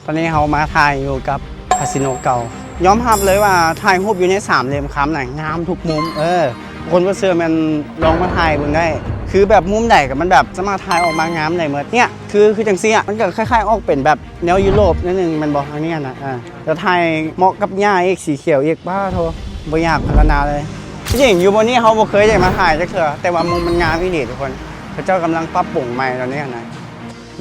ຕອນນີ້ເຮົາມາຖ່າຍຢູ່ກັບຄາສິໂນເກົ່າ. ຍອມຮັບເລີຍວ່າຖ່າຍຮູບຢູ່ໃນສາມຫຼ່ຽມຄຳນະ ງາມທຸກມຸມ. ເອີ ຄົນບໍ່ເຊື່ອແມ່ນລອງມາຖ່າຍເບິ່ງໄດ້. ຄືແບບມຸມໃດກໍມັນແບບສາມາດຖ່າຍອອກມາງາມໄດ້ໝົດ. ເນີ້ຍ ຄື ຄືຈັ່ງຊີ້ອະ ມັນກໍຄ້າຍໆອອກເປັນແບບແນວຢູໂຣບໜ້ອຍໜຶ່ງແມ່ນບໍ່? ອັນນີ້ນະ ເອີ ແລ້ວຖ່າຍເໝາະກັບຫຍ້າອີກ ສີຂຽວອີກ. ປາໂທ້ ບໍ່ຢາກພັນລະນາເລີຍ. ທີ່ຈິງຢູ່ບ່ອນນີ້ເຮົາບໍ່ເຄີຍໄດ້ມາຖ່າຍຈັກເທື່ອ ແຕ່ວ່າມຸມມັນງາມອີ່ຫຼີທຸກຄົນ. ເຂົາເຈົ້າກຳລັງປັບປຸງໃໝ່ຕອນນີ້ນະ.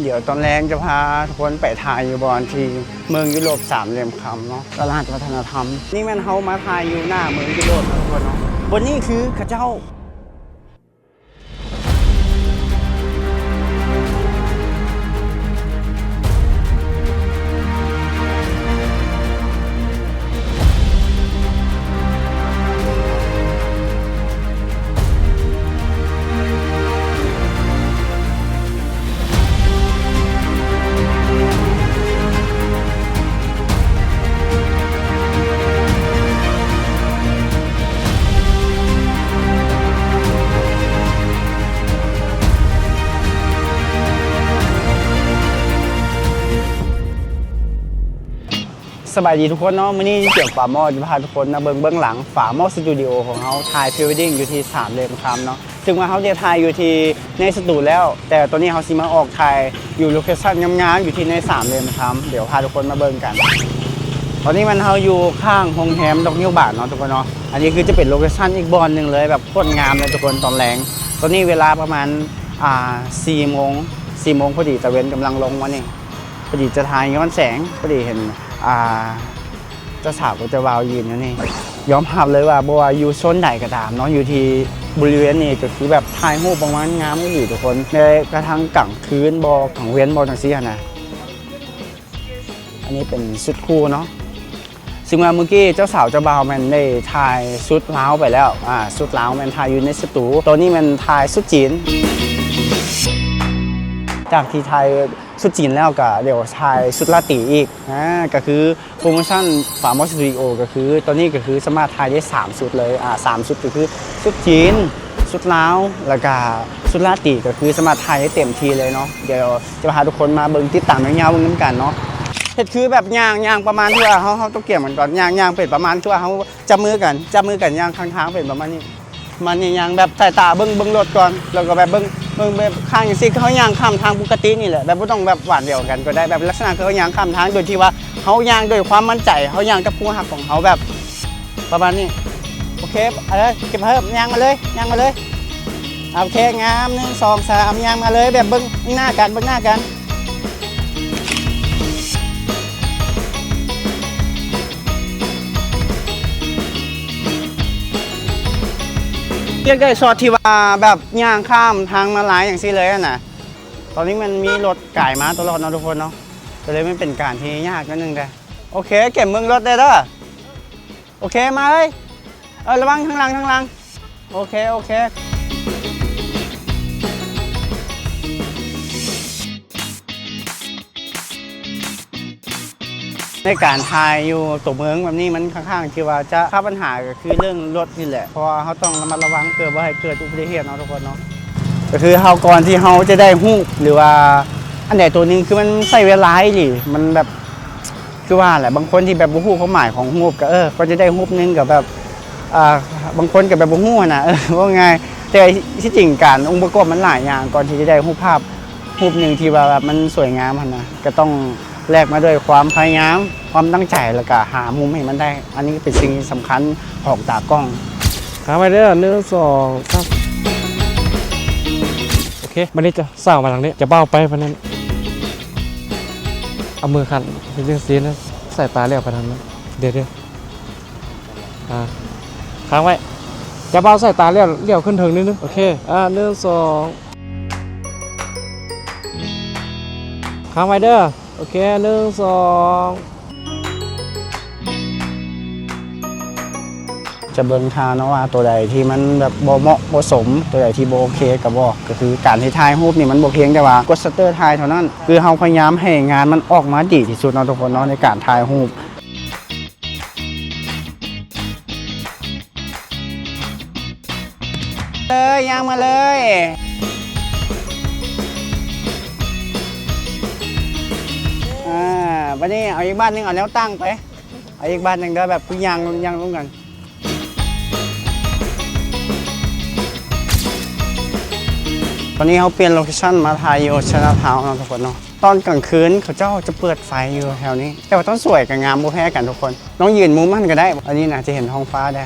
ດຽວຕອນແລງຈະພາທຸກຄົນໄປຖ່າຍຢູ່ບ່ອນທີ່ເມືອງຢູໂຣບສາມຫຼ່ຽມຄຳເນາະ ຕະຫຼາດວັດທະນະທຳ. ນີ້ແມ່ນເຮົາມາຖ່າຍຢູ່ໜ້າເມືອງຢູໂຣບເນາະທຸກຄົນເນາະ. ບ່ອນນີ້ຄືເຂົາເຈົ້າ ສະບາຍດີທຸກຄົນເນາະ. ມື້ນີ້ຢູ່ສຽງຝາໝໍ້ ຈະພາທຸກຄົນມາເບິ່ງເບື້ອງຫຼັງຝາໝໍ້ສະຕູດິໂອຂອງເຮົາ ຖ່າຍພຣີເວດດິ້ງຢູ່ທີ່ສາມຫຼ່ຽມຄຳເນາະ. ເຊິ່ງວ່າເຮົາໄດ້ຖ່າຍຢູ່ທີ່ໃນສະຕູແລ້ວ ແຕ່ຕອນນີ້ເຮົາຊິມາອອກຖ່າຍຢູ່ໂລເຄຊັນງາມໆ ຢູ່ທີ່ໃນສາມຫຼ່ຽມຄຳ. ດຽວພາທຸກຄົນມາເບິ່ງກັນ. ຕອນນີ້ແມ່ນເຮົາຢູ່ຂ້າງໂຮງແຮມດອກງິ້ວບານເນາະທຸກຄົນເນາະ. ອັນນີ້ຄືຈະເປັນໂລເຄຊັນອີກບ່ອນໜຶ່ງເລີຍ ແບບໂຄດງາມເລີຍທຸກຄົນຕອນແລງ. ຕອນນີ້ເວລາປະມານ ອ່າ ສີ່ໂມງ ສີ່ໂມງພໍດີ ຕາເວັນກຳລັງລົງມານີ້. ພໍດີຈະຖ່າຍຍ້ອນແສງ ພໍດີເຫັນ ອ່າ ເຈົ້າສາວກັບເຈົ້າບ່າວຢືນຢູ່ນີ້. ຍອມຮັບເລີຍວ່າ ບໍ່ວ່າຢູ່ໂຊນໃດກໍຕາມເນາະ ຢູ່ທີ່ບໍລິເວນນີ້ກໍຄືແບບຖ່າຍຮູບອອກມາງາມອີ່ຫຼີທຸກຄົນ ແມ້ກະທັ້ງກາງຄືນບໍ່ ກາງເວັນບໍ່ ຈັ່ງຊີ້ຫັ້ນນະ. ອັນນີ້ເປັນຊຸດຄູ່ເນາະ ຊຶ່ງວ່າມື້ກີ້ເຈົ້າສາວເຈົ້າບ່າວແມ່ນໄດ້ຖ່າຍຊຸດລາວໄປແລ້ວ. ອາ ຊຸດລາວແມ່ນຖ່າຍຢູ່ໃນສະຕູ ຕອນນີ້ແມ່ນຖ່າຍຊຸດຈີນ. ຈາກທີ່ຖ່າຍຊຸດຈີນແລ້ວ ກະດຽວຖ່າຍຊຸດລາຕີອີກ. ອາ ກະຄືໂປຣໂມຊັນຝາໝໍ້ສະຕູດິໂອ ກະຄືຕອນນີ້ກະຄືສາມາດຖ່າຍໄດ້ສາມຊຸດເລີຍ. ອາ ສາມຊຸດກະຄືຊຸດຈີນ ຊຸດລາວ ແລ້ວກະຊຸດລາຕີ ກະຄືສາມາດຖ່າຍໄດ້ເຕັມທີ່ເລີຍເນາະ. ດຽວຈະພາທຸກຄົນມາເບິ່ງ ຕິດຕາມຍາວໆເບິ່ງນຳກັນເນາະ. ເຮັດຄືແບບຍ່າງ ຍ່າງປະມານທີ່ວ່າເຮົາ ເຮົາຕ້ອງກຽມກັນກ່ອນ ຍ່າງ ຍ່າງເປັນປະມານທີ່ວ່າເຮົາຈັບມືກັນ ຈັບມືກັນຍ່າງຂ້າງທາງເປັນປະມານນີ້. ປະມານນີ້ ຍ່າງແບບສາຍຕາເບິ່ງ ເບິ່ງລົດກ່ອນ ແລ້ວກໍແບບເບິ່ງ ເບິ່ງແບບຂ້າງຈັ່ງຊີ້ ຄືເຮົາຍ່າງຂ້າມທາງປົກກະຕິນີ້ແຫຼະ ແບບບໍ່ຕ້ອງແບບຫວານແດວກັນກໍໄດ້ ແບບລັກສະນະຄືເຮົາຍ່າງຂ້າມທາງໂດຍທີ່ວ່າເຮົາຍ່າງດ້ວຍຄວາມໝັ້ນໃຈ ເຮົາຍ່າງກັບຄູ່ຮັກຂອງເຮົາແບບ ປະມານນີ້. ໂອເຄ ເອົາເລີຍ ເກັບເພີ່ມ ຍ່າງມາເລີຍ ຍ່າງມາເລີຍ. ໂອເຄ ງາມ ໜຶ່ງ ສອງ ສາມ ຍ່າງມາເລີຍ ແບບເບິ່ງໜ້າກັນ ເບິ່ງໜ້າກັນ. ຢາກໄດ້ຊັອດທີ່ວ່າແບບຍ່າງຂ້າມທາງມາລາຍຈັ່ງຊີ້ເລີຍຫັ້ນນະ. ຕອນນີ້ມັນມີລົດກາຍມາຕະຫຼອດເນາະທຸກຄົນເນາະ ກໍເລີຍມັນເປັນການທີ່ຍາກໜ້ອຍໜຶ່ງເດ້. ໂອເຄ ເກັບເບິ່ງລົດແດ່ເດີ. ໂອເຄ ມາເລີຍ ເອີ ລະວັງທາງຫຼັງ ທາງຫຼັງ. ໂອເຄ ໂອເຄ. ໃນການຖ່າຍຢູ່ຕົວເມືອງແບບນີ້ ມັນຂ້ອນຂ້າງທີ່ວ່າຈະພາດບັນຫາ ກໍຄືເລື່ອງລົດນີ້ແຫຼະ ເພາະວ່າເຮົາຕ້ອງລະມັດລະວັງເພື່ອບໍ່ໃຫ້ເກີດອຸບັດຕິເຫດເນາະທຸກຄົນເນາະ. ກໍຄືເຮົາ ກ່ອນທີ່ເຮົາຈະໄດ້ຮູບ ຫຼືວ່າອັນໃດຕົວໜຶ່ງ ຄືມັນໃຊ້ເວລາອີ່ຫຼີ ມັນແບບ ຄືວ່າແຫຼະ ບາງຄົນທີ່ແບບບໍ່ຮູ້ຄວາມໝາຍຂອງຮູບ ກໍ ເອີ ກວ່າຈະໄດ້ຮູບໜຶ່ງກໍແບບ ອ່າ ບາງຄົນກໍແບບບໍ່ຮູ້ຫັ້ນນະ ເອີ ເວົ້າງ່າຍ. ແຕ່ທີ່ຈິງການອົງປະກອບມັນຫຼາຍຢ່າງ ກ່ອນທີ່ຈະໄດ້ຮູບພາບຮູບໜຶ່ງທີ່ວ່າແບບມັນສວຍງາມຫັ້ນນະ ກໍຕ້ອງແລກມາດ້ວຍຄວາມພະຍາຍາມ ຄວາມຕັ້ງໃຈ ແລ້ວກໍຫາມຸມໃຫ້ມັນໄດ້. ອັນນີ້ເປັນສິ່ງທີ່ສຳຄັນຂອງຕາກ້ອງ. ຄ້າງໄວ້ເດີ ໜຶ່ງ ສອງ ສາມ. ໂອເຄ ບາດນີ້ຈະ ສ້າງມາທາງນີ້ ຈະເບົາໄປປານນັ້ນ ເອົາມືຂັດເຮັດຈັ່ງຊີ້ນະ ສາຍຕາຫຼຽວໄປທາງນັ້ນ ດຽວ ດຽວ ອ່າ ຄ້າງໄວ້ ຈະເບົາສາຍຕາຫຼຽວ ຫຼຽວຂຶ້ນເທິງໜ້ອຍໜຶ່ງ. ໂອເຄ ອ່າ ໜຶ່ງ ສອງ ຄ້າງໄວ້ເດີ. ໂອເຄ ໜຶ່ງ ສອງ. ຈະເບິ່ງທ່າເນາະວ່າຕົວໃດທີ່ມັນແບບບໍ່ເໝາະບໍ່ສົມ ຕົວໃດທີ່ບໍ່ໂອເຄກໍບອກ. ກໍຄືການທີ່ຖ່າຍຮູບນີ້ ມັນບໍ່ພຽງແຕ່ວ່າກົດຊັດເຕີຖ່າຍເທົ່ານັ້ນ ຄືເຮົາພະຍາຍາມໃຫ້ງານມັນອອກມາດີທີ່ສຸດເນາະທຸກຄົນເນາະ ໃນການຖ່າຍຮູບ. ເອີ ຍ່າງມາເລີຍ ອ່າ. ບັດນີ້ເອົາອີກບາດໜຶ່ງ ເອົາແນວຕັ້ງໄປ ເອົາອີກບາດໜຶ່ງເດີ ແບບຄືຍ່າງ ຍ່າງລົງກັນ. ຕອນນີ້ເຮົາປ່ຽນໂລເຄຊັນມາຖ່າຍຢູ່ໄຊນາທາວເນາະທຸກຄົນເນາະ. ຕອນກາງຄືນເຂົາເຈົ້າຈະເປີດໄຟຢູ່ແຖວນີ້ ແຕ່ວ່າຕ້ອງສວຍກັບງາມບໍ່ແພ້ກັນທຸກຄົນ. ລອງຢືນມຸມຫັ້ນກໍໄດ້ ອັນນີ້ໜ້າຈະເຫັນທ້ອງຟ້າໄດ້.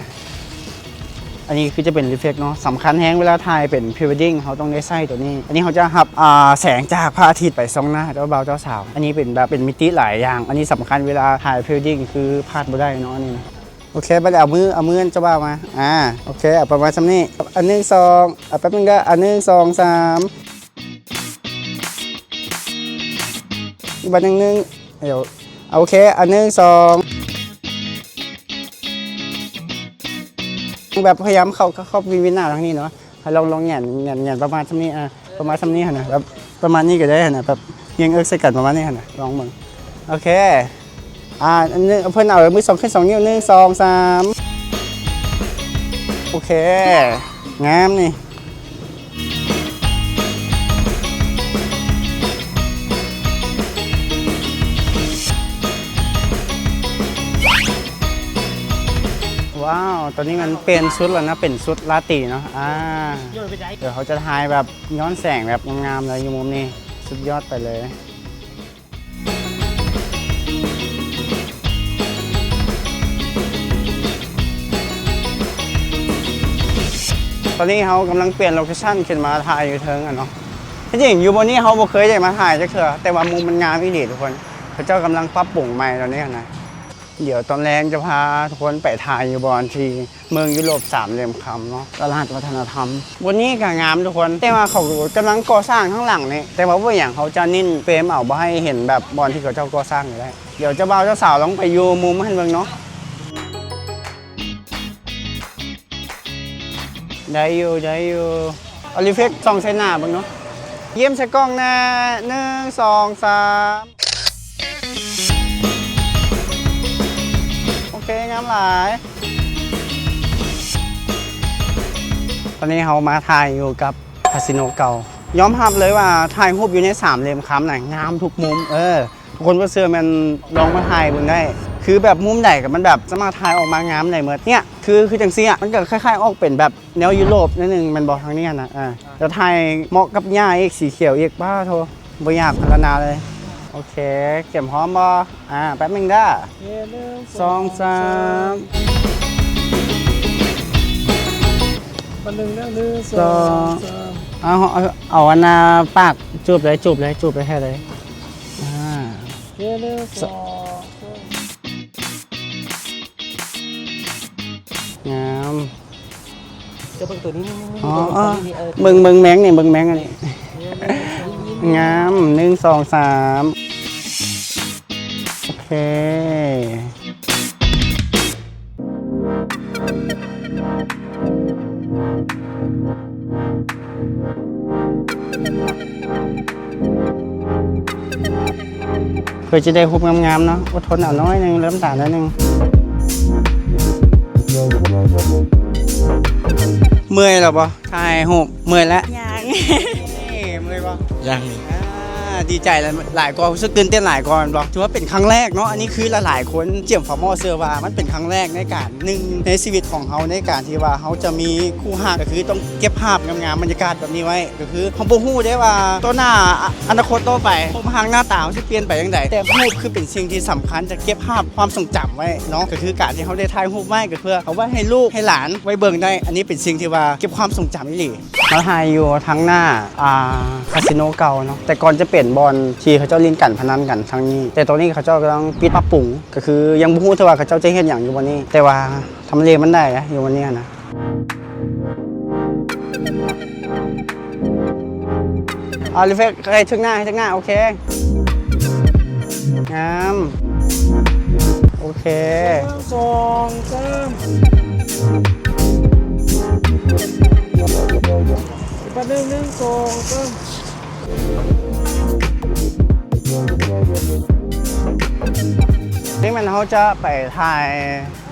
ອັນນີ້ຄືຈະເປັນຣີເຟັກເນາະ ສຳຄັນແຮງເວລາຖ່າຍເປັນພຣີເວດດິ້ງ ເຮົາຕ້ອງໄດ້ໃຊ້ໂຕນີ້. ອັນນີ້ເຮົາຈະຮັບ ອ່າ ແສງຈາກພະອາທິດໄປສ່ອງໜ້າເຈົ້າບ່າວເຈົ້າສາວ. ອັນນີ້ເປັນແບບເປັນມິຕິຫຼາຍຢ່າງ ອັນນີ້ສຳຄັນເວລາຖ່າຍພຣີເວດດິ້ງ ຄືພາດບໍ່ໄດ້ເນາະ ອັນນີ້ນະ. ໂອເຄ ບັດນີ້ເອົາມື ເອົາມືເຈົ້າບ່າວມາ ອ່າ ໂອເຄ ເອົາປະມານຊ່ຳນີ້ ອັນໜຶ່ງ ສອງ ເອົາແປັບໜຶ່ງເດີ ອັນໜຶ່ງ ສອງ ສາມ ອີກບາດໜຶ່ງ ໜຶ່ງ ດຽວ ໂອເຄ ອັນໜຶ່ງ ສອງ ແບບພະຍາຍາມເຂົ້າ ເຂົ້າ ເຂົ້າວິນ ວິນໜ້າທາງນີ້ເນາະ ໃຫ້ລອງ ລອງແຫງນ ແຫງນ ແຫງນປະມານຊ່ຳນີ້ ອ່າ ປະມານຊ່ຳນີ້ຫັ້ນນະ ແບບປະມານນີ້ກໍໄດ້ຫັ້ນນະ ແບບ ຍຽງເອິກໃສ່ກັນປະມານນີ້ຫັ້ນນະ ລອງເບິ່ງ. ໂອເຄ ອ່າ ອັນນີ້ເພິ່ນເອົາມືສອງຂຶ້ນສອງນິ້ວ ໜຶ່ງ ສອງ ສາມ ໂອເຄ ງາມນີ້. ວ້າວ ຕອນນີ້ມັນປ່ຽນຊຸດແລ້ວນະ ເປັນຊຸດລາຕີເນາະ. ອ່າ ດຽວເຮົາຈະຖ່າຍແບບຍ້ອນແສງແບບງາມໆເລີຍ ຢູ່ມຸມນີ້ ສຸດຍອດໄປເລີຍ. ຕອນນີ້ເຮົາກຳລັງປ່ຽນໂລເຄຊັນຂຶ້ນມາຖ່າຍຢູ່ເທິງຫັ້ນເນາະ. ທີ່ຈິງຢູ່ບ່ອນນີ້ເຮົາບໍ່ເຄີຍໄດ້ມາຖ່າຍຈັກເທື່ອ ແຕ່ວ່າມຸມມັນງາມອີ່ຫຼີທຸກຄົນ. ເຂົາເຈົ້າກຳລັງປັບປຸງໃໝ່ຕອນນີ້ຫັ້ນນະ. ດຽວຕອນແລງຈະພາທຸກຄົນໄປຖ່າຍຢູ່ບ່ອນທີ່ ເມືອງຢູໂຣບສາມຫຼ່ຽມຄຳເນາະ ຕະຫຼາດວັດທະນະທຳ. ບ່ອນນີ້ກໍງາມທຸກຄົນ ແຕ່ວ່າເຂົາກຳລັງກໍ່ສ້າງຂ້າງຫຼັງນີ້ ແຕ່ວ່າບໍ່ເປັນຫຍັງ ເຮົາຈະເນັ້ນເຟຣມເອົາ ບໍ່ໃຫ້ເຫັນແບບບ່ອນທີ່ເຂົາເຈົ້າກໍ່ສ້າງກໍໄດ້. ດຽວເຈົ້າບ່າວເຈົ້າສາວລອງໄປຢູ່ມຸມຫັ້ນເບິ່ງເນາະ. ໄດ້ຢູ່ ໄດ້ຢູ່. ເອົາຣີເຟັກສ່ອງໃສ່ໜ້າເບິ່ງເນາະ. ຍິ້ມໃສ່ກ້ອງແນ່ ໜຶ່ງ ສອງ ສາມ ໂອເຄ ງາມຫຼາຍ. ຕອນນີ້ເຮົາມາຖ່າຍຢູ່ກັບຄາສິໂນເກົ່າ. ຍອມຮັບເລີຍວ່າຖ່າຍຮູບຢູ່ໃນສາມຫຼ່ຽມຄຳນະ ງາມທຸກມຸມ. ເອີ ທຸກຄົນບໍ່ເຊື່ອ ແມ່ນລອງມາຖ່າຍເບິ່ງໄດ້. ຄືແບບມຸມໃດກໍມັນແບບສາມາດຖ່າຍອອກມາງາມໄດ້ໝົດ. ເນີ້ຍ ຄື ຄືຈັ່ງຊີ້ອະ ມັນກໍຄ້າຍໆອອກເປັນແບບ ແນວຢູໂຣບໜ້ອຍໜຶ່ງແມ່ນບໍ່ ທາງນີ້ຫັ້ນນະ. ອ່າ ແລ້ວຖ່າຍເໝາະກັບຫຍ້າອີກ ສີຂຽວອີກ ປ້າໂທ້ ບໍ່ຢາກພັນລະນາເລີຍ. ໂອເຄ ກຽມພ້ອມບໍ່? ອ່າ ແປັບໜຶ່ງເດີ ໂອເຄ ໜຶ່ງ ສອງ ສອງ ສາມ ສາມ ບັດໜຶ່ງເດີ ໜຶ່ງ ສອງ ສອງ ສາມ ເອົາ ເອົາ ເອົາອັນນ່າ ປາກຈູບເລີຍ ຈູບເລີຍ ຈູບເລີຍ ແທ້ເລີຍ. ອ່າ ໂອເຄ ໜຶ່ງ ສອງ ສອງ ງາມ. ເຈົ້າເບິ່ງໂຕນີ້ ນີ້ ນີ້ ນີ້ ອໍ ເບິ່ງ ເບິ່ງ ເບິ່ງແມງນີ້ ເບິ່ງແມງອັນນີ້ ງາມ ໜຶ່ງ ສອງ ສາມ ໂອເຄ. ເພື່ອຈະໄດ້ຮູບງາມໆເນາະ ອົດທົນເອົາໜ້ອຍໜຶ່ງ ເລີ່ມຕາໜ້ອຍໜຶ່ງ. ເມື່ອຍແລ້ວບໍ່? ຖ່າຍຮູບເມື່ອຍແລ້ວ? ຍັງ. ເມື່ອຍບໍ່? ຍັງ. ອ່າ ດີໃຈຫຼາຍກວ່າ ຮູ້ສຶກຕື່ນເຕັ້ນຫຼາຍກວ່າແມ່ນບໍ່? ຖືວ່າເປັນຄັ້ງແລກເນາະ ອັນນີ້ຄືຫຼາຍໆຄົນ ຈຽມຟາມໍເຊື່ອວ່າມັນເປັນຄັ້ງແລກໃນການ ໜຶ່ງໃນຊີວິດຂອງເຮົາ ໃນການທີ່ວ່າເຮົາຈະມີຄູ່ຮັກ ກໍຄືຕ້ອງເກັບພາບງາມໆ ບັນຍາກາດແບບນີ້ໄວ້. ກໍຄືເຮົາບໍ່ຮູ້ເດ້ວ່າຕໍ່ໜ້າ ອະ ອະນາຄົດຕໍ່ໄປ ຮູບຮ່າງໜ້າຕາເຮົາຊິປ່ຽນໄປຈັ່ງໃດ ແຕ່ຮູບຄືເປັນສິ່ງທີ່ສຳຄັນ ຈະເກັບພາບຄວາມຊົງຈຳໄວ້ເນາະ. ກໍຄືການທີ່ເຮົາໄດ້ຖ່າຍຮູບໄວ້ ກໍເພື່ອເອົາໄວ້ໃຫ້ລູກໃຫ້ຫຼານໄວ້ເບິ່ງໄດ້. ອັນນີ້ເປັນສິ່ງທີ່ວ່າເກັບຄວາມຊົງຈຳອີ່ຫຼີ. ມາຖ່າຍຢູ່ທາງໜ້າ ອ່າ ຄາສິໂນເກົ່າເນາະ ແຕ່ກ່ອນຈະເປັນບ່ອນທີ່ເຂົາເຈົ້າຫຼິ້ນການພະນັນກັນທາງນີ້ ແຕ່ຕອນນີ້ເຂົາເຈົ້າກຳລັງປິດປັບປຸງ ກໍຄືຍັງບໍ່ຮູ້ເທື່ອວ່າເຂົາເຈົ້າຈະເຮັດຫຍັງຢູ່ບ່ອນນີ້ ແຕ່ວ່າທຳເລມັນໄດ້ອະ ຢູ່ບ່ອນນີ້ຫັ້ນນະ. ເອົາຣີເຟັກໃຫ້ເຖິງໜ້າ ໃຫ້ເຖິງໜ້າ ໂອເຄ ງາມ ໂອເຄ ໜຶ່ງ ສອງ ສາມ ບັດໜຶ່ງ ໜຶ່ງ ສອງ ສາມ. ນີ້ແມ່ນເຮົາຈະໄປຖ່າຍ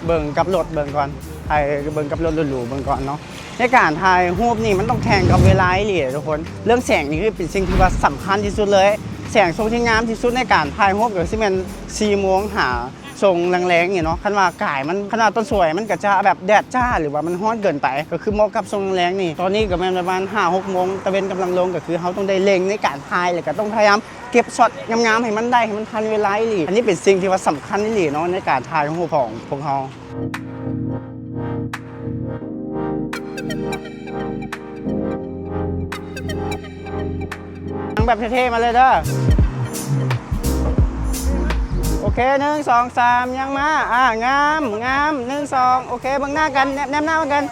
ເບິ່ງກັບລົດເບິ່ງກ່ອນ ຖ່າຍເບິ່ງກັບລົດຫຼູໆເບິ່ງກ່ອນເນາະ. ໃນການຖ່າຍຮູບນີ້ມັນຕ້ອງແຂ່ງກັບເວລາອີ່ຫຼີທຸກຄົນ. ເລື່ອງແສງນີ້ຄືເປັນສິ່ງທີ່ວ່າສຳຄັນທີ່ສຸດເລີຍ. ແສງຊ່ວງທີ່ງາມທີ່ສຸດໃນການຖ່າຍຮູບກໍຊິແມ່ນສີ່ໂມງຫາຊ່ວງແລງໆນີ້ເນາະ. ຄັນວ່າກາຍມັນ ຄັນວ່າຕອນສວຍມັນກໍຈະແບບແດດຈ້າ ຫຼືວ່າມັນຮ້ອນເກີນໄປ ກໍຄືເໝາະກັບຊ່ວງແລງໆນີ້. ຕອນນີ້ກໍແມ່ນປະມານຫ້າຫົກໂມງ ຕາເວັນກຳລັງລົງ ກໍຄືເຮົາຕ້ອງໄດ້ເລັ່ງໃນການຖ່າຍ ແລ້ວກໍຕ້ອງພະຍາຍາມເກັບຊັອດງາມໆໃຫ້ມັນໄດ້ ໃຫ້ມັນທັນເວລາອີ່ຫຼີ. ອັນນີ້ເປັນສິ່ງທີ່ວ່າສຳຄັນອີ່ຫຼີເນາະ ໃນການຖ່າຍຮູບຂອງພວກເຮົາ. ນັ່ງແບບເທ່ໆມາເລີຍເດີ. ໂອເຄ ໜຶ່ງ ສອງ ສາມ ຍ່າງມາ. ອ່າ ງາມ ງາມ ໜຶ່ງ ສອງ ໂອເຄ ເບິ່ງໜ້າກັນ ແນບ ແນບໜ້າມາກັນ.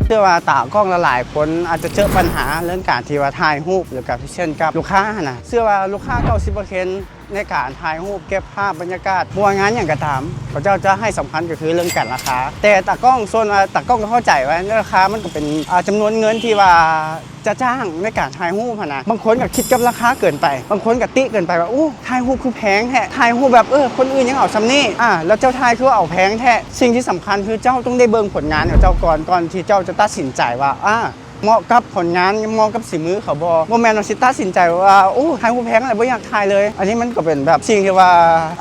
ເຊື່ອວ່າຕາກ້ອງຫຼາຍໆຄົນອາດຈະເຈີບັນຫາເລື່ອງການທີ່ວ່າຖ່າຍຮູບ ຫຼືກັບ ເຊັ່ນກັບລູກຄ້າຫັ້ນນະ. ເຊື່ອວ່າລູກຄ້າເກົ້າສິບເປີເຊັນ ໃນການຖ່າຍຮູບເກັບພາບບັນຍາກາດ ບໍ່ວ່າງານຫຍັງກໍຕາມ ເຂົາເຈົ້າຈະໃຫ້ສຳຄັນກໍຄືເລື່ອງການລາຄາ. ແຕ່ຕາກ້ອງ ສ່ວນວ່າຕາກ້ອງກໍເຂົ້າໃຈວ່າລາຄາມັນກໍເປັນ ອ່າ ຈຳນວນເງິນທີ່ວ່າຈະຈ້າງໃນການຖ່າຍຮູບຫັ້ນນະ. ບາງຄົນກໍຄິດກັບລາຄາເກີນໄປ ບາງຄົນກໍຕິເກີນໄປວ່າ ໂອ້ ຖ່າຍຮູບຄືແພງແທ້ ຖ່າຍຮູບແບບ ເອີ ຄົນອື່ນຍັງເອົາສ່ຳນີ້ ອ່າ ແລ້ວເຈົ້າຖ່າຍຄືເອົາແພງແທ້. ສິ່ງທີ່ສຳຄັນຄືເຈົ້າຕ້ອງໄດ້ເບິ່ງຜົນງານຂອງເຈົ້າກ່ອນ ກ່ອນທີ່ເຈົ້າຈະຕັດສິນໃຈວ່າ ອ່າ ເໝາະກັບຜົນງານ ເໝາະກັບສີມືເຂົາບໍ່? ບໍ່ແມ່ນວ່າຊິຕັດສິນໃຈວ່າ ໂອ້ ຖ່າຍຮູບແພງແລ້ວ ບໍ່ຢາກຖ່າຍເລີຍ. ອັນນີ້ມັນກໍເປັນແບບສິ່ງທີ່ວ່າ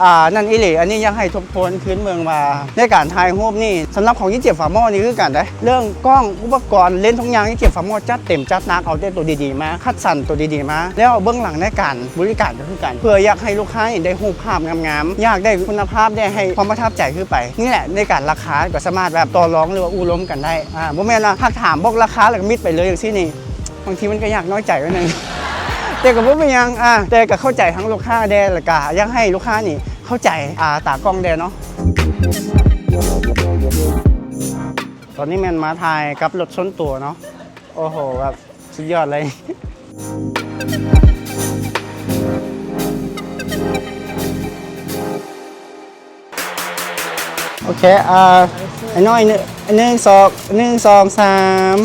ອ່າ ນັ້ນອີ່ຫຼີ. ອັນນີ້ຢາກໃຫ້ທົບທວນຄືນເບິ່ງວ່າ ໃນການຖ່າຍຮູບນີ້ ສຳລັບຂອງຍີ່ເຈັບຝາໝໍ້ນີ້ຄືກັນເດ້ ເລື່ອງກ້ອງ ອຸປະກອນ ເລນ ທຸກຢ່າງ ຍີ່ເຈັບຝາໝໍ້ຈັດເຕັມຈັດໜັກ ເອົາແຕ່ໂຕດີໆມາ ຄັດສັນໂຕດີໆມາ. ແລ້ວເບື້ອງຫຼັງໃນການບໍລິການກໍຄືກັນ ເພື່ອຢາກໃຫ້ລູກຄ້ານີ້ໄດ້ຮູບພາບງາມໆ ຢາກໄດ້ຄຸນນະພາບ ໄດ້ໃຫ້ຄວາມປະທັບໃຈຄືໄປ. ນີ້ແຫຼະ ໃນການລາຄາກໍສາມາດແບບຕໍ່ລອງ ຫຼືວ່າອູ່ລົມກັນໄດ້. ອ່າ ບໍ່ແມ່ນວ່າຫາກຖາມບອກລາຄາແລ້ວກໍມິດໄປເລີຍຈັ່ງຊີ້ນີ້ ບາງທີມັນກໍຢາກນ້ອຍໃຈໜ້ອຍໜຶ່ງ ແຕ່ກໍບໍ່ເປັນຫຍັງ. ອ່າ ແຕ່ກໍເຂົ້າໃຈທັງລູກຄ້າແດ່ ແລ້ວກໍຢາກໃຫ້ລູກຄ້ານີ້ເຂົ້າໃຈ ອ່າ ຕາກ້ອງແດ່ເນາະ. ຕອນນີ້ແມ່ນມາຖ່າຍກັບລົດສ່ວນຕົວເນາະ. ໂອ້ໂຫ ແບບ ສຸດຍອດເລີຍ. ໂອເຄ ອ່າ ໄອ້ນ້ອຍ ໜຶ່ງ ໜຶ່ງ ສອງ ໜຶ່ງ ສອງ ສາມ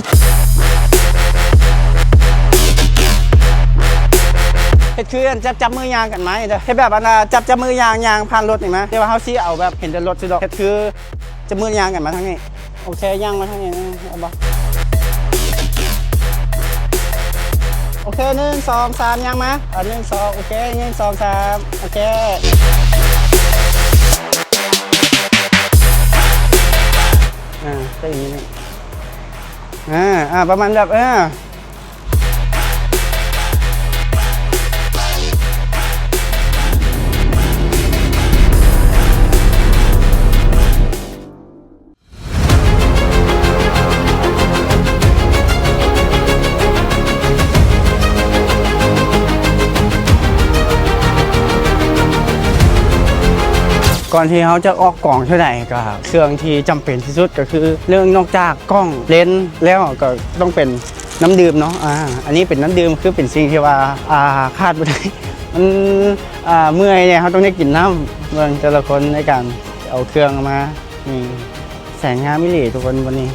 ເຮັດຄືອັນຈັບ ຈັບມືຍ່າງກັນມານີ້ເດີ ເຮັດແບບອັນ ອ່າ ຈັບ ຈັບມືຍ່າງ ຍ່າງຜ່ານລົດນີ້ມາ ແຕ່ວ່າເຮົາຊິເອົາແບບເຫັນແຕ່ລົດຊິດອກ ເຮັດຄື ຈັບມືຍ່າງກັນມາທາງນີ້. ໂອເຄ ຍ່າງມາທາງນີ້ ເອົາບໍ່? ໂອເຄ ໜຶ່ງ ສອງ ສາມ ຍ່າງມາ. ອ່າ ໜຶ່ງ ສອງ ໂອເຄ ໜຶ່ງ ສອງ ສາມ ໂອເຄ. ອ່າ ເປັນຢ່າງນີ້ ອ່າ ອ່າ ປະມານແບບ ເອີ ກ່ອນທີ່ເຮົາຈະອອກກອງເທື່ອໃດ ກໍເຄື່ອງທີ່ຈຳເປັນທີ່ສຸດກໍຄືເລື່ອງ ນອກຈາກກ້ອງ ເລນ ແລ້ວກໍຕ້ອງເປັນນ້ຳດື່ມເນາະ. ອ່າ ອັນນີ້ເປັນນ້ຳດື່ມ ຄືເປັນສິ່ງທີ່ວ່າ ອ່າ ຂາດບໍ່ໄດ້ ມັນ ອ່າ ເມື່ອຍເດ ເຮົາຕ້ອງໄດ້ກິນນ້ຳ. ເບິ່ງແຕ່ລະຄົນໃນການເອົາເຄື່ອງມາ ນີ້ ແສງງາມອີ່ຫຼີທຸກຄົນ ວັນນີ້.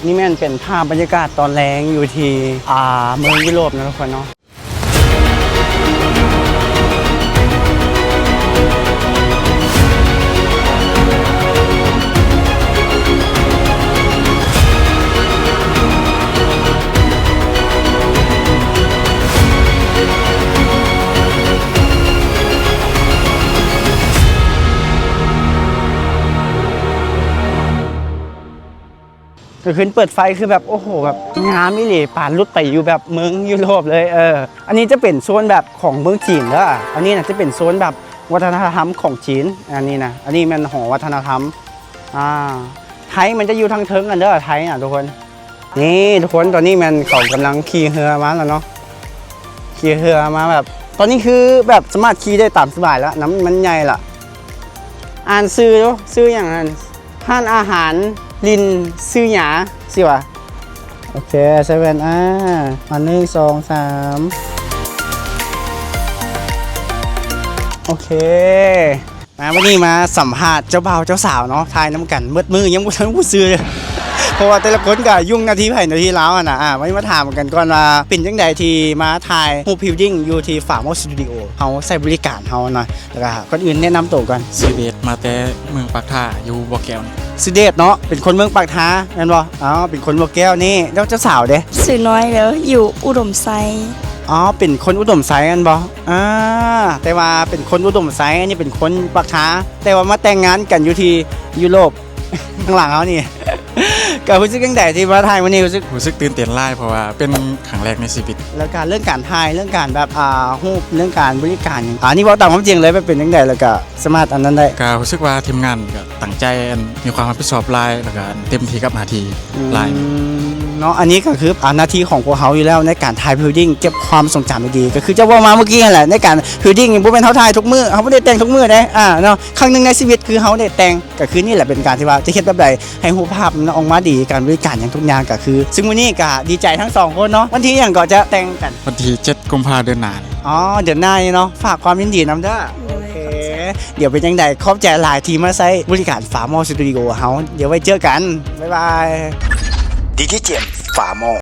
ນີ້ແມ່ນເປັນພາບບັນຍາກາດຕອນແລງຢູ່ທີ່ ອ່າ ເມືອງຢູໂຣບເນາະທຸກຄົນເນາະ. ກາງຄືນເປີດໄຟຄືແບບ ໂອ້ໂຫ ແບບງາມອີ່ຫຼີ ປານຫຼຸດໄປຢູ່ແບບເມືອງຢູໂຣບເລີຍ. ເອີ ອັນນີ້ຈະເປັນໂຊນແບບຂອງເມືອງຈີນເດີ ອັນນີ້ນະຈະເປັນໂຊນແບບວັດທະນະທຳຂອງຈີນ. ອັນນີ້ນະ ອັນນີ້ແມ່ນຫໍວັດທະນະທຳ. ອ່າ ໄທມັນຈະຢູ່ທາງເທິງຫັ້ນເດີ ໄທນະທຸກຄົນ. ນີ້ທຸກຄົນ ຕອນນີ້ແມ່ນເຂົາກຳລັງຂີ່ເຮືອມາແລ້ວເນາະ ຂີ່ເຮືອມາແບບ ຕອນນີ້ຄືແບບສາມາດຂີ່ໄດ້ຕາມສະບາຍລະ ນ້ຳມັນໃຫຍ່ລະ. ອ່ານຊື່ດູ ຊື່ຫຍັງຫັ້ນ? ຮ້ານອາຫານລິນຊື່ຫຍາ ຊິວ່າ. ໂອເຄ ໃສ່ແວ່ນ ອ່າ ມາ ໜຶ່ງ ສອງ ສາມ ໂອເຄ. ມາ ມື້ນີ້ມາສຳພາດເຈົ້າບ່າວເຈົ້າສາວເນາະ ຖ່າຍນຳກັນໝົດມື້ ຍັງບໍ່ທັນຮູ້ຊື່ເລີຍ. ເພາະວ່າແຕ່ລະຄົນກໍຫຍຸ້ງໜ້າທີ່ໃຜໜ້າທີ່ລາວຫັ້ນນະ. ອ່າ ວັນນີ້ມາຖາມກັນກ່ອນວ່າ ເປັນຈັ່ງໃດທີ່ມາຖ່າຍຮູບ pre-wedding ຢູ່ທີ່ Farm House Studio ເຮົາໃຊ້ບໍລິການເຮົານະ. ແລ້ວກໍກ່ອນອື່ນແນະນຳໂຕກ່ອນ. ຊື່ເດດ ມາແຕ່ເມືອງປາກທາ ຢູ່ບໍ່ແກ້ວນີ້. ຊື່ເດດເນາະ ເປັນຄົນເມືອງປາກທາແມ່ນບໍ່? ອໍ ເປັນຄົນບໍ່ແກ້ວນີ້. ແລ້ວເຈົ້າສາວເດ? ຊື່ນ້ອຍ ແລ້ວຢູ່ອຸດົມໄຊ. ອໍ ເປັນຄົນອຸດົມໄຊແມ່ນບໍ່? ອ່າ ແຕ່ວ່າເປັນຄົນອຸດົມໄຊ ອັນນີ້ເປັນຄົນປາກທາ ແຕ່ວ່າມາແຕ່ງງານກັນຢູ່ທີ່ຢູໂຣບ ຂ້າງຫຼັງເຮົານີ້ ກໍຮູ້ສຶກຈັ່ງໃດທີ່ມາຖ່າຍມື້ນີ້? ຮູ້ສຶກ ຮູ້ສຶກຕື່ນເຕັ້ນຫຼາຍ ເພາະວ່າເປັນຄັ້ງແລກໃນຊີວິດ. ແລ້ວກະເລື່ອງການຖ່າຍ ເລື່ອງການແບບ ອ່າ ຮູບ ເລື່ອງການບໍລິການຫຍັງ ອັນນີ້ເວົ້າຕາມຄວາມຈິງເລີຍ ວ່າເປັນຈັ່ງໃດ ແລ້ວກະສາມາດອັນນັ້ນໄດ້? ກໍຮູ້ສຶກວ່າທີມງານກໍຕັ້ງໃຈ ອັນ ມີຄວາມຮັບຜິດຊອບຫຼາຍ ແລ້ວກໍເຕັມທີ່ກັບໜ້າທີ່ຫຼາຍ ອືມ ເນາະ. ອັນນີ້ກໍຄື ອ່າ ໜ້າທີ່ຂອງພວກເຮົາຢູ່ແລ້ວ ໃນການຖ່າຍ pre-wedding ເກັບຄວາມຊົງຈຳດີໆ ກໍຄືເຈົ້າເວົ້າມາເມື່ອກີ້ຫັ້ນແຫຼະ. ໃນການ pre-wedding ນີ້ບໍ່ແມ່ນເຮົາຖ່າຍທຸກມື້ ເຮົາບໍ່ໄດ້ແຕ່ງທຸກມື້ເດ້ ອ່າ ເນາະ. ຄັ້ງໜຶ່ງໃນຊີວິດຄືເຮົາໄດ້ແຕ່ງ ກໍຄືນີ້ແຫຼະເປັນການທີ່ວ່າຈະເຮັດແບບໃດໃຫ້ຮູບພາບມັນອອກມາດີ ການບໍລິການຫຍັງທຸກຢ່າງກໍຄື. ຊຶ່ງມື້ນີ້ກໍດີໃຈທັງສອງຄົນເນາະ. ວັນທີຫຍັງກໍຈະແຕ່ງກັນ? ວັນທີເຈັດ ກຸມພາ ເດືອນໜ້ານີ້. ອໍ ເດືອນໜ້ານີ້ເນາະ. ຝາກຄວາມຍິນດີນຳເດີ. ໂອເຄ ດຽວເປັນຈັ່ງໃດ ຂອບໃຈຫຼາຍທີ່ມາໃຊ້ບໍລິການ Farm House Studio ເຮົາ. ດຽວໄວ້ເຈີກັນ ບາຍບາຍ. ດີເຈ ເຈມ Farm House